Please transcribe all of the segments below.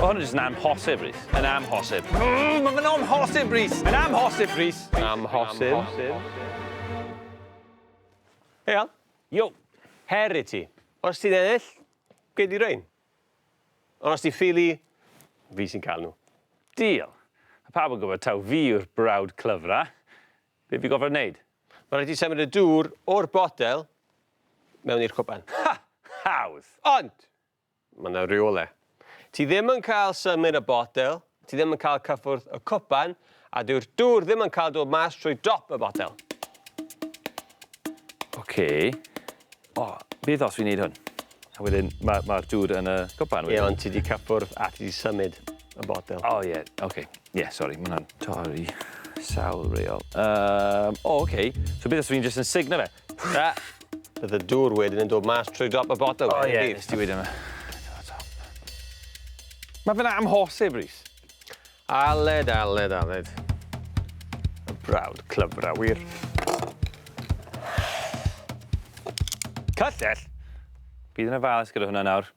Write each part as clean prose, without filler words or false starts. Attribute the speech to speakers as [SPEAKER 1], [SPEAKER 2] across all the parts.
[SPEAKER 1] Mae hwn yn jyst yn amhosib, Rhys. Yn amhosib. Mae fe'n amhosib, Rhys! Yn amhosib, Rhys!
[SPEAKER 2] Amhosib. Hei Al.
[SPEAKER 1] Yo!
[SPEAKER 2] Her i ti. Os ti'n ennill, gei di rein. Ond os ti'n ffili, fi sy'n cael nhw.
[SPEAKER 1] Deal. Mae pawb yn gwybod taw fi yw'r brawd clyfra. Be fi gorfod wneud?
[SPEAKER 2] Mae rhaid ti symud y dŵr o'r botel mewn i'r cwpan.
[SPEAKER 1] Ha! Hawdd!
[SPEAKER 2] Ond, mae yna reolau. Ti ddim yn cael symud y botel, ti ddim yn cael cyffwrdd y cwpan, a dyw'r dŵr ddim yn cael dod mas trwy dop y botel.
[SPEAKER 1] Oce. O, beth os fi'n neud hwn? A wedyn mae'r ma dŵr yn y cwpan wedyn.
[SPEAKER 2] Ie, ond ti 'di cyffwrdd a ti 'di symud y botel.
[SPEAKER 1] O ie, oce. Ie, sori, mae hwnna'n torri sawl reol. Um, o, oce. So beth os fi'n jyst yn sugno fe?
[SPEAKER 2] Na. Bydd y dŵr wedyn yn dod mas trwy dop y botel.
[SPEAKER 1] O ie, nes ti weud yma. Mae fe'n amhosib, Rhys.
[SPEAKER 2] Aled, Aled, Aled. Y brawd clyfra, wir.
[SPEAKER 1] Cyllell? Bydd yn ofalus gyda hwnna nawr.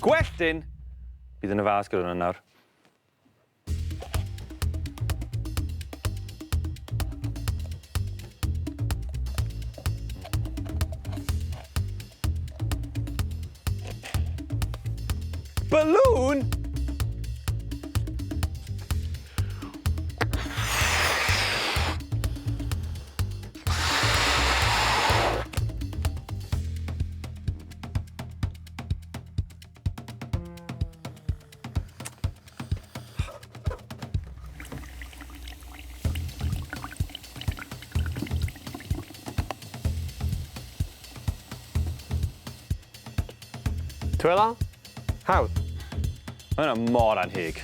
[SPEAKER 1] Gwelltyn! Bydd yn ofalus gyda hwnna nawr. Balloon?
[SPEAKER 2] Ti'n meddwl? Hawdd.
[SPEAKER 1] Mae hwnna mor anheg.